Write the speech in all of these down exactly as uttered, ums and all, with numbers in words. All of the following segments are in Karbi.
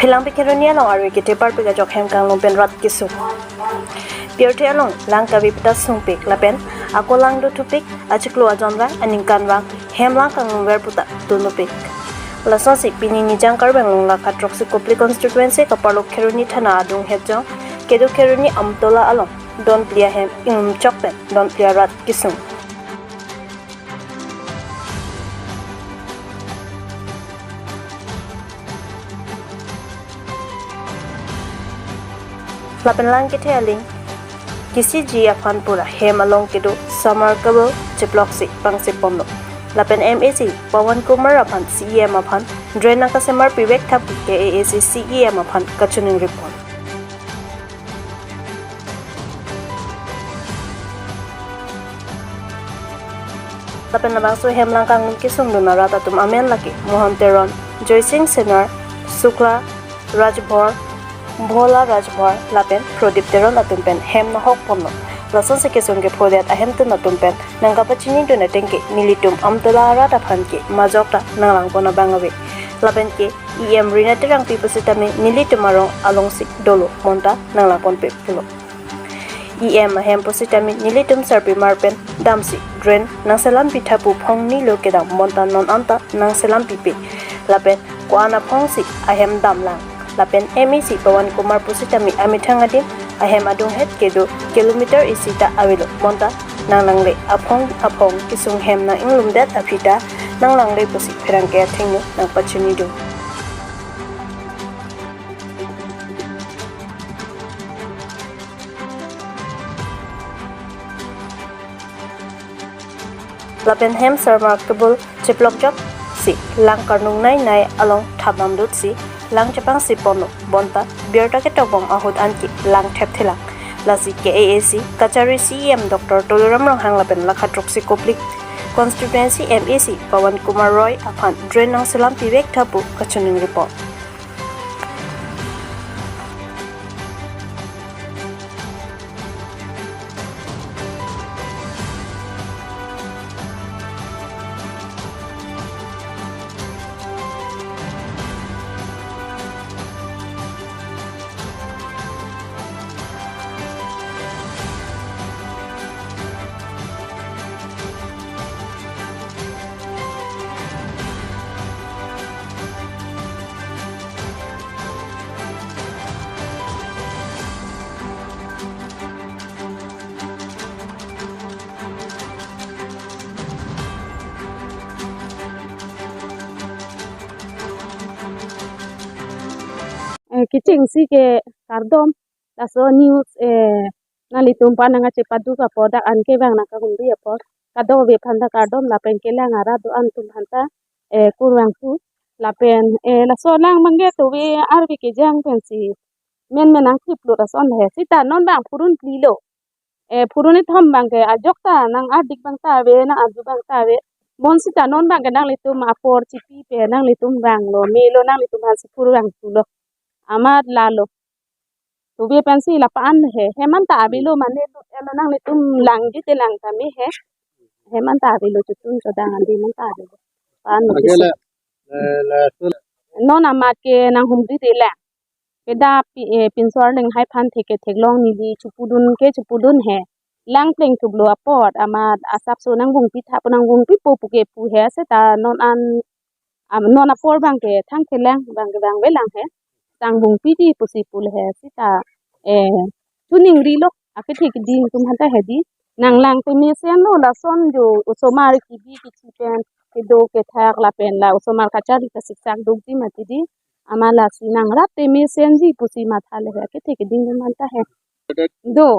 Langpi Kheroni along arve kethe parpik ajok hem kanglum pen rat kesung. Pirthe along lang kave pita sungpik lapen ako lang dothupik achiklo ajonra aningkanvang hem lang kanglumver puta tunupik. Lasonsi pini Nijang Karbi Anglong lakha throksi kopli constituency kaparlo Kheroni thana adung hetjong kedo Kheroni Amtola along don pli ahem inglumchok pen don pli arat kesung. Lapen lang kethe aling kesiji aphan pura hem along kedo submersible chiploksi pangse ponlo. Lapen M A C Pawan Kumar aphan C E M aphan drain nangkasemar pivek thap ke A A C C E M aphan kachiningri pon. Lapen labangso hem lang kanglum kesungdun arat atum amen lake Mohan Teron, Joysing Senar, Sukla Rajbhor, Bhola Rajbhor lapen Prodip Teron atum pen hem nahok ponlo. Lasonsi kesung kephodet ahemtun atum pen nangkapachinidun ateng ke nelitum Amtola arat aphan ke majok ta nanglang pon abang ave. Lapen ke E M Rina Terangpi pusitame nelitum arong alongsi dolo bonta nanglang ponpe pulo. E M ahem pusitame nelitum sarpimar pen damsi drain nangselam pitha pu phong nilo kedam bonta non anta nangselam pipe. Lapen ko-an aphongsi ahem damlang. Lapen M A C Pawan Kumar pusitame amethang adim ahem adung het kedo kilometer isi ta avelo bonta nanglangle aphong aphong kesung hem nang inglumdet aphi ta nanglangle pusi pherangke athengno nangpachinidun. Lapen hem submersible chiplokjok si lang karnung nai nai along thap damdut si lang chepangsi ponlo bonta birta ketokbom ahut anke lang thepthelang. Lasi ke A A C kachari C E M Doctor Tuliram Ronghang lapen lakha throksi kopli constituency M A C Pawan Kumar Roy aphan drain nangselam pivek thap pu kachiningri pon. Eh, kechengsi ke kardom, laso news, eh, nanglitum aphan nangkachepaduk apot dak an kevang nangkahumri apot kadokave aphan ta kardom, lapen kelang arat do-an atum aphan ta, eh, kurvangthu, lapen, eh, laso lang abangke tove arve kejang pensi menmen nangthiplut ason he, sita non bang phurun plilo. Eh, phurun ithom abangke ajok ta nang-ardik abang ta ave, nang-arju abang ta ave. Bonsita non abangke nanglitum apor chipi pen nanglitum vanglo, melo, nanglitum aphansi kurvangthulo. Amat lalo. Tove pensi lapu-an he, hem anta avelo mane lut-etlo, nanglitum langji te lang tame he. Hem anta avelo, chotun chodang andi anta avelo. Pan Lake la, la, la, la, non amat ke nanghumri te lang. Keda pi, eh, pinso arleng hai aphan thek ke theklong, neli chopudun ke chopudun he. Lang plengthuplo apot amat asapso nangvungpi tha pu nangvungpipo pu ke pu he, seta non an, am, non apor abangke thangthelang abangke vangvelang he. Nangvungpi ti pusi pule he, seta, eh, choningrilo akethe keding atum aphanta he di. Nanglang te mesenlo, lason jo osomar kebi kechi pen kedo kethak lapen la osomar kachari kasiksak dukji mati di. Amat lasi nangrap te mesenji pusi mathale he, akethe keding atum aphanta he. Do.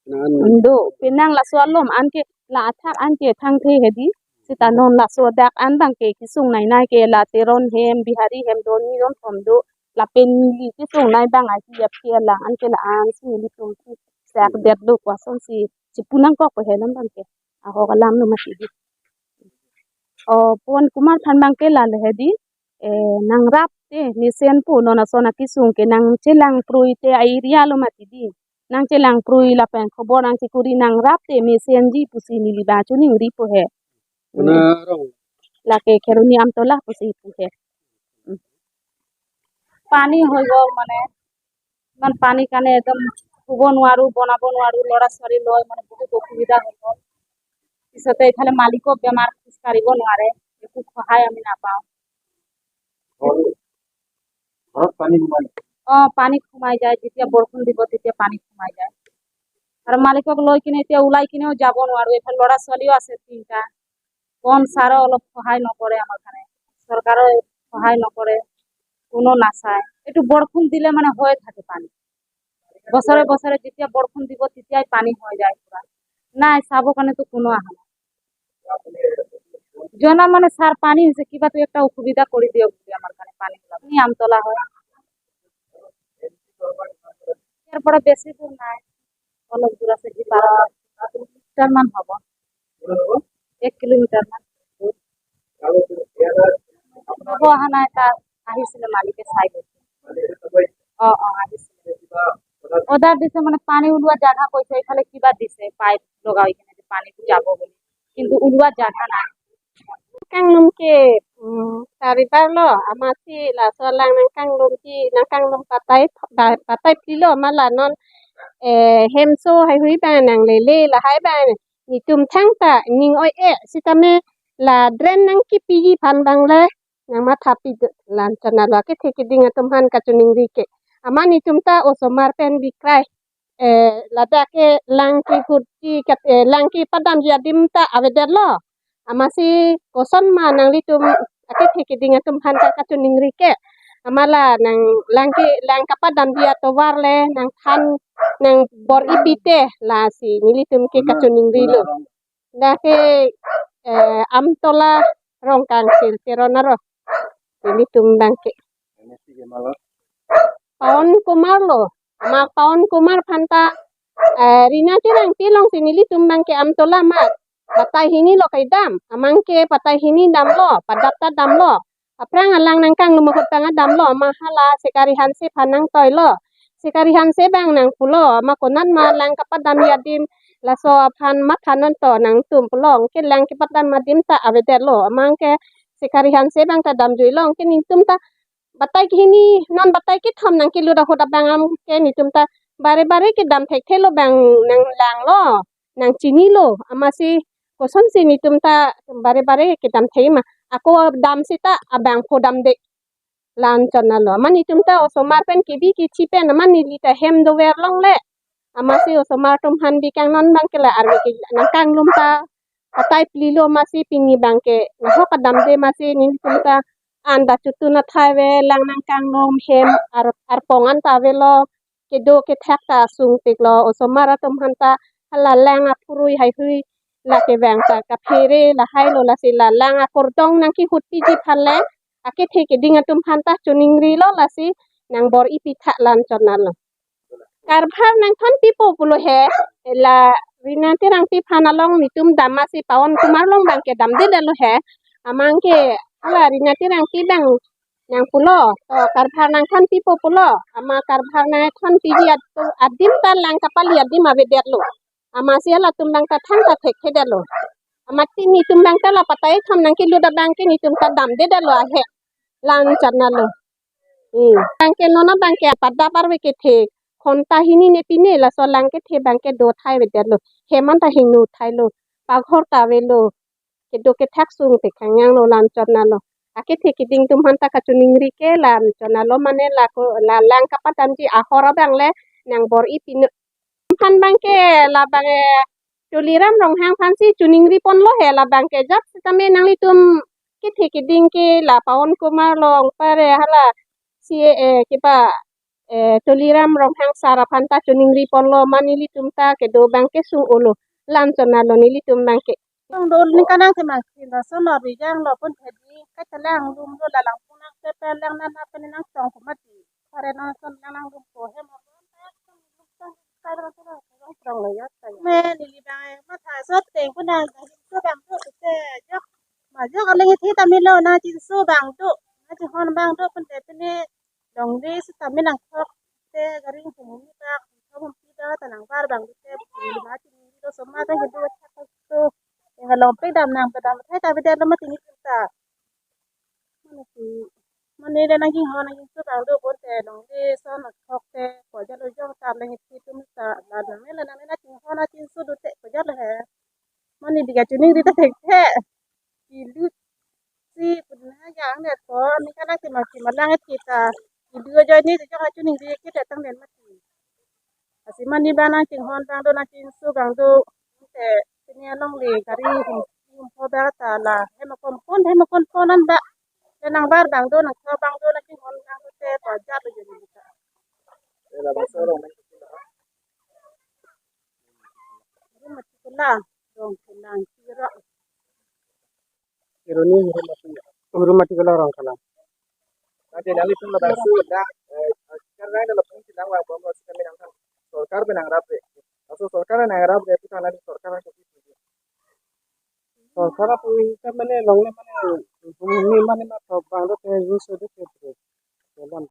Nan. Do, penang laso alom anke la athak anke thangthe he di. Seta non laso dak an abangke kesung nai nai ke la Teron hem, Bihari hem, doni ron thom do. Lapen neli kesung nai abang ahi aphi alang anke la-ansi nelitum sak detlo, kosonsi chipu nangkok pe he non abangke. Ahok alam lo mati di. O, Pawan Kumar aphan abangke lale he di. Eh, nangrap te mesen pu non ason akesung ke nangchelang prui te a-area lo mati di. Nangchelangprui lapen khobor nangchekuri, nangrap te mesenji pusi neli ba choningripo he. Kona arong? Lake Kheroni Amtola pusi pu he. Hmm. পানী হৈ গ'ল মানে, ইমান পানীৰ কাৰণে একদম শুব নোৱাৰো, বনাব নোৱাৰো, ল'ৰা ছোৱালী লৈ মানে বহুত অসুবিধা হৈ গ'ল। পিছতে এইফালে মালিকো বেমাৰ, খোজ কাঢ়িব নোৱাৰে, একো সহায় আমি নাপাওঁ। ঘৰ-, ঘৰত পানী সোমাই? অ, পানী সোমাই যায়, যেতিয়া বৰষুণ দিব তেতিয়া পানী সোমাই যায়। আৰু মালিকক লৈ কিনে এতিয়া ওলাই কিনেও যাব নোৱাৰো, এইফালে ল'ৰা ছোৱালীও আছে তিনিটা। বন ছাৰে অলপ সহায় নকৰে আমাৰ কাৰণে, চৰকাৰে সহায় নকৰে, কোনো নাচায়। এইটো বৰষুণ দিলে মানে হৈ থাকে পানী, বছৰে বছৰে যেতিয়া বৰষুণ দিব তেতিয়াই পানী হৈ যায় পুৰা। নাই, চাব কাৰণে তো কোনো অহা নাই। জনা মানে ছাৰ, পানী হৈছে, কিবা তো একটা অসুবিধা কৰি দিয়ক বুলি আমাৰ কাৰণে পানী ওলাব। আমি আমতলা হয়, ইয়াৰ পৰা বেছি দূৰ নাই, অলপ দূৰ আছে, সিপাৰৰ কিলোমিটাৰ মান হ'ব, এক কিলোমিটাৰ মান। হ'ব, অহা নাই, তাত আহিছিলে মালিকে চাই গৈছে। অ, অ, আহিছিলে। অৰ্ডাৰ দিছে মানে পানী ওলোৱা জাগা কৈছে, এইফালে কিবা দিছে, পাইপ লগাই কিনে যে পানী যাব বুলি, কিন্তু ওলোৱা জাগা নাই। Kanglum ke, mm, saribar lo, amatsi laso alang nangkanglum ke, nangkanglum patai, ba-, patai phli lo, ma la non, eh, hemso haihui abang nanglele, lahai abang netum thangta ning oi-e, sitame la drain nangkipiji aphan abang le nangmathapi do, la-anchot nalo, akethe keding atum aphan kachiningri ke. Amat netum ta osomar pen bikrai, eh, ladak ke lang kehutji kat, eh, lang kepadamji adim ta avedetlo. Amatsi koson ma nanglitum akethe keding atum aphan ta kachiningri ke. Amat la nang lang ke, lang kepadamji atovar le nangthan, nangbor-i pite, lasi nelitum ke kachiningri lo. Dak ke, eh, Amtola Rongkangsil Teron aro. Nelitum abang ke. Pawan Kumar lo. Amat Pawan Kumar aphan ta, eh, Rina Terangpi alongsi nelitum abang ke Amtola amat patai hini lo kedam. Amang ke patai hini damlo, padap ta damlo. Aphrang alang nangkanglum ahut abang damlo, amat hala Sekari Hanse aphan nangtoilo. Sekari Hanse abang nangpulo, amat konat ma lang kepadamji adim, laso aphan mathanon to nangtum pulo, anke lang kepadam adim ta avedetlo, amat anke Sekari Hanse abang ta damjuilo, anke netum ta batai kehini, non batai kethom nangkelut ahut abang anke netum ta bare bare kedam thekthelo abang nanglanglo, nangchinilo, amatsi kosonsi netum ta bare bare kedam thek ma, ako dam seta abangphu damde, la-anchot nalo. Amat netum ta osomar pen kebi kechi pen, amat neli ta hem dover longle. Amatsi osomar atum aphan bikang non abang ke la arve ke nangkanglum ta patai phli lo, amatsi pini abang ke nahok kedamde, amatsi netum ta anda chutun athai ave, lang nangkanglum, hem ar, arpong an ta avelo, kedo kethak ta sungpiklo, osomar atum aphan ta hala lang aphurui haihui la kevang ta kaphere lahai lo, lasi la lang akordong nangkehutpiji aphan le akethe keding atum aphan ta chiningrilo, lasi nangbor-i pitha, la-anchot nalo. Karbhar nangthon pipo pulo he, la Rina Terangpi aphan along netum dam, amatsi Pawan Kumar along abang ke damdedetlo he, amat anke hala Rina Terangpi abang nangpulo, to karbhar nangthon pipo pulo, amat karbhar nangthon piji at-, adim ta lang kapali adim avedetlo. Amatsi halatum abang ta thangta thekthedetlo. Amatsi netum abang ta la patai kethom nangkelut abang ke netum ta damdedetlo ahe, la-anchot nalo. Hmm. Abang ke non abang ke padap arve kethe, ghonta hini ne pine laso lang kethe abang ke do thai avedetlo. Hem an ta hingno thailo. Paghor ta avelo. Kedo kethak sungpik khangjanglo, la-anchot nalo. Akethe keding atum aphan ta kachiningri ke, la-anchot nalo, mane lako, la lang kepadamji ahor abang le nangbor-i pinon aphan abang ke, labang, eh, Tuliram Ronghang aphansi chiningri ponlo he, labang ke jat sitame nanglitum kethe keding ke la Pawan Kumar along pare hala si, eh, kipa, eh, Tuliram Ronghang sar aphan ta chiningri ponlo, amat nelitum ta kedo abang ke sung-olo, la-anchot nalo nelitum abang ke. Tong dol ni kanang themang khin da sono ri janglo pon thedi, kachelang lum lo, la lang pun nang tepe lang nana pen nangtong ko mati. Kare nangson lang nanglum ko hem. Me neli abang matha sot teng ko nang, da hemso abang do te jok. Ma jok aling ithi ta melo, nangchinso abang do, nangchinghon abang do pon te pine longle seta me nangthok te, gari humni bak, humni bak ta nangbar abang do te, neli ma chinilo, osomar ta kedo thak to. Yang along pe dam nang padam thai ta avedetlo mati netum ta. Mane si Mane le nangchinghon nangchingsu abang do bonte longle ason athok te pojalo jong ta lengit si tum ta la nangne la nangne nangchinghon nangchingsu do te pojalo he. Mane dika chuning di ta thekthe. Kilu si pudun ha jang ne ko ni kana ti ma ki malang ti ta. Kilu ajoine ti jong chuning di kita tang den mati. Lasi mane abang nangchinghon abang do nangchingsu abang do. Te pini alongle gari hum hum ho abang ta la hem akom pon hem akom pon an ba. Te nangbar abang do nangtho abang do nangchinghon abang do te pojalo jodi ta. Ela ba sorong. Rumah sekolah dong kelang sirok. Ironi Hurumati, Hurumati Kelang Rongkhalang. Nanti nanti pun lepas su dah. Sekarang dah lepas si lang wang bom si kami nangkhan. Sorkar pen nangrap deh. Laso sorkar nangrap deh, putar nanti sorkar nang kopi. Sorkar apu ita mane longle mane hum ni mane ma thok abang do te use do te bre. Dalam